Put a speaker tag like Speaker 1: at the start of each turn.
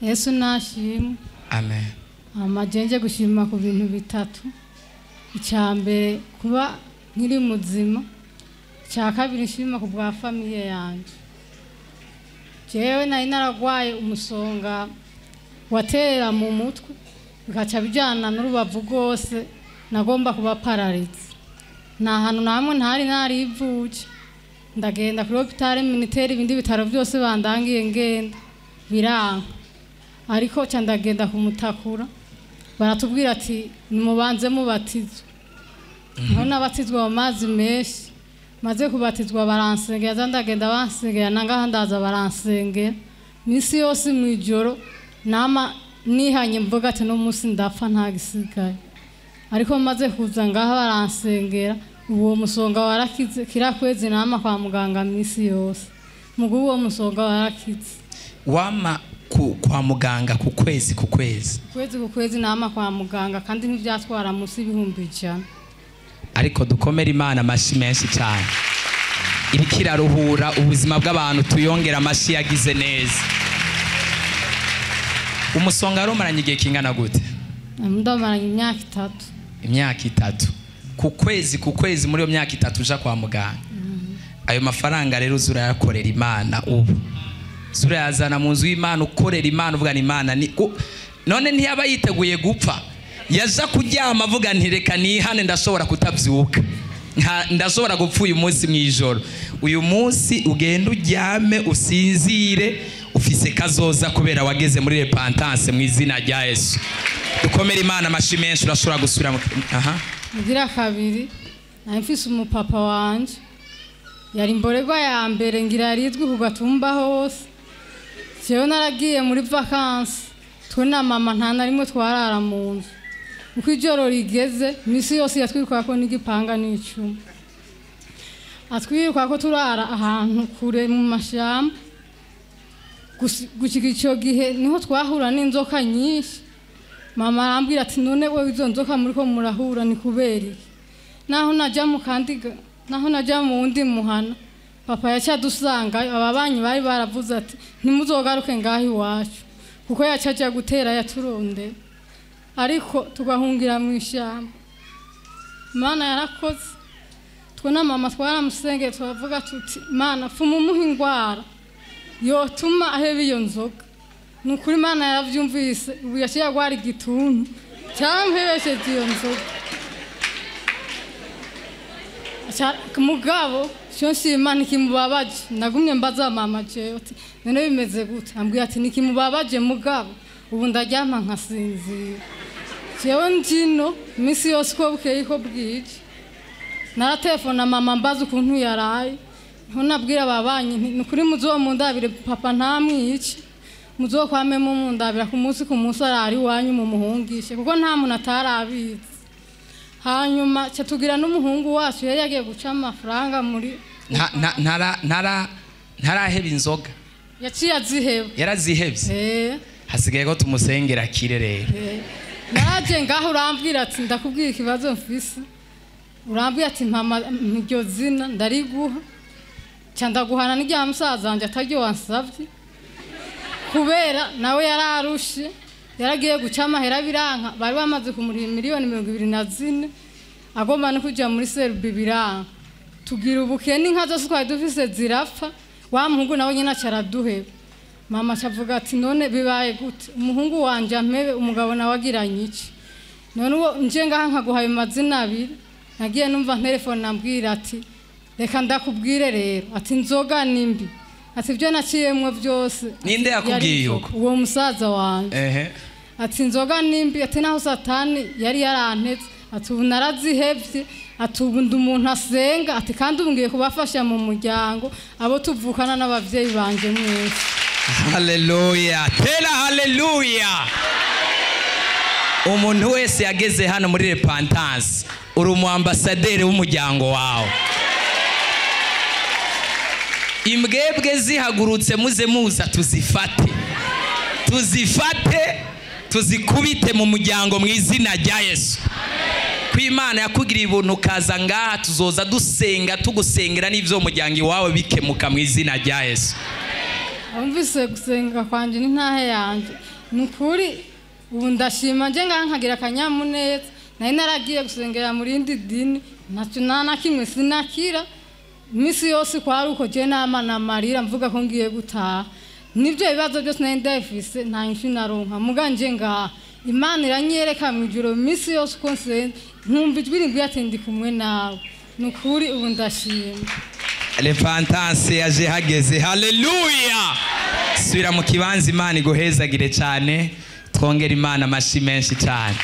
Speaker 1: Yesu nashimwe.
Speaker 2: Amen.
Speaker 1: Amajenje gushima ku bintu bitatu. Icya mbere kuba nkiri muzima. Icya kabiri nshima ku bwa famille yanje. Jewe nari naragwaye umusonga watera mu mutwe bigaca bijyana n'urubavu rwose, nagomba kuba pararize. Nta hantu na hamwe ntari narivuje. Ndagenda kuri hôpital militaire, ibindi bitaro byose bandangiye ngenda biranka. Ariko ca ndagenda kumutakura, baratubwira ati nimubanze mubatizwe. Aho nabatizwa mu mazi menshi, maze kubatizwa baransengera, za ndagenda bansengera, nangaha ndaza baransengera. Misi yose mw'ijoro nama nihanye mvuga ati no munsi ndapfa nta gisigaye. Ariko maze kuza ngaha baransengera, uwo musonga warakize. Kira kwezi nama kwa muganga misi yose, mugu uwo musonga warakize.
Speaker 2: Wama kwa muganga ku kwezi ku kwezi?
Speaker 1: Kwezi ku kwezi nama kwa muganga, kandi ntibyatwara munsi 100,000.
Speaker 2: Ariko dukomere Imana amashi menshi cyane. Iriko iraruhura ubuzima bw'abantu, tuyongera amashi yagize neza. Umusonga warumaranye igihe kingana gute?
Speaker 1: Ndamaranye imyaka 3.
Speaker 2: Imyaka 3. Ku kwezi ku kwezi muri iyo myaka 3 uja kwa muganga. Ayo mafaranga rero uzurayakorera Imana ubu. Zurayazana mu nzu y'Imana, ukorera Imana, uvuga ni Imana ni none ntiyaba yiteguye gupfa. Yaza kuryama avuga nti reka nihane, ndashobora kutabyuka. Ndashobora gupfa uyu munsi mw'ijoro. Uyu munsi ugenda uryame usinzire, ufise kazoza kubera wageze muri repentance mu izina rya Yesu. Dukomere Imana amashi menshi. Urashobora gusubira aha.
Speaker 1: Ngira kabiri, nari mfise umupapa wanje yari imborerwa ya mbere, ngira yarizwi ku gatumba hose. Jewe naragiye muri vacances, twe na mama nta na rimwe twarara mu nzu. Uko ijoro rigeze, misi yose yatwiruka ko n'igipanga n'icuma. Atwiruka ko turara ahantu kure mu mashamba. Gushika ico gihe niho twahura n'inzoka nyinshi. Mama arambwira ati none wewe izo nzoka muriko murahura ni kubera iki? Naho naja mu kandi, naho naja mu wundi muhana, papa yaca dusanga ababanyi bari baravuze ati ntimuzogaruke ngaho iwacu, kuko yaca aja gutera yaturonde. Ariko tugahungira mu ishyamba. Imana yarakoze. Twe na mama twaramusengeye, turavuga tuti Mana fuma umuha ingwara yotuma aheba iyo nzoga. Ni ukuri Imana yaravyumvise, ubu yaciye agwara igituntu cyamuhebesheje iyo nzoga. Mugabo cyo nshima ntikimubabaje. Nagumye mbaza mama jewe ati none bimeze gute? Ambwira ati ntikimubabaje mugabo ubu ndaryama nkasinzira. Jewe njino misi yose uko bukeye ko bwije naratelefona mama mbaza ukuntu yaraye. Niho nabwira ababanyi nti ni ukuri muzomundabire papa ntamwice, muzokwame mumundabira ku munsi ku munsi arari iwanyu mumuhungishe, kuko nta muntu atarabizi. Hanyuma ca tugira n'umuhungu wacu yari yagiye guca amafaranga muri
Speaker 2: ntaraheba inzoga.
Speaker 1: Yaciye aziheba.
Speaker 2: Yarazihevye. Hasigaye ko tumusengera akire rero.
Speaker 1: Naje ngaho urambwira ati ndakubwira ikibazo mfise. Urambwira ati mama iryo zina ndariguha. Ca ndaguhana n'irya musaza wanje ataryo wansavye. Kubera nawe yararushe, yaragiye guca amahera biranka, bari bamaze kumuriha 24,000,000, agomba no kuja muri Serbia biranka. Tugira ubukene, inka zose twari dufise zirapfa, wa muhungu nawe nyene aca araduheba. Mama acavuga ati none bibaye gute? Umuhungu wanje ampebe, umugabo nawe agiranye iki? None uwo nje ngaha nkaguha ayo mazina abiri. Nagiye numva telefone ambwira ati reka ndakubwire rero, ati inzoga ni mbi, ati ibyo naciyemwo byose.
Speaker 2: Ninde yakubwiye uko?
Speaker 1: Uwo musaza wanje. Ati inzoga ni mbi, ati naho satani yari yarantetse, ati ubu narazihevye, ati ubu ndi umuntu asenga, ati kandi ubu ngiye kubafasha mu muryango abo tuvukana n'abavyeyi banje mwese.
Speaker 2: Haleluya, tera haleluya. Umuntu wese yageze hano muri repentance, uri umu ambassadeur w'umuryango wawe. Imbwebwe zihagurutse muze muza tuzifate, tuzifate tuzikubite mu muryango mu izina rya Yesu. Ko Imana yakugiriye ubuntu ukaza ngaha, tuzoza dusenga tugusengera n'ivyo mu muryango iwawe bikemuka mu izina rya Yesu.
Speaker 1: Wumvise gusenga kwanje n'intahe yanje. Ni ukuri ubu ndashima, nje ngaha nkagira akanyamuneza. Nari naragiye gusengera mu rindi dini, ntacyo nta na kimwe sinakira. Iminsi yose kwari uko, je nama namarira mvuga ko ngiye gutaha. Nibyo bibazo byose nari ndabifise, nta nyishu naronka. Muga nje ngaha, Imana iranyereka mu ijoro iminsi yose uko nsenze, nkumva ijwi rimbwira ati: "Ndi kumwe nawe." Ni ukuri ubu ndashima.
Speaker 2: Repentance yaje hageze. Haleluya! Subira mu kibanza, Imana iguhezagire cyane. Twongere Imana amashyi menshi cyane.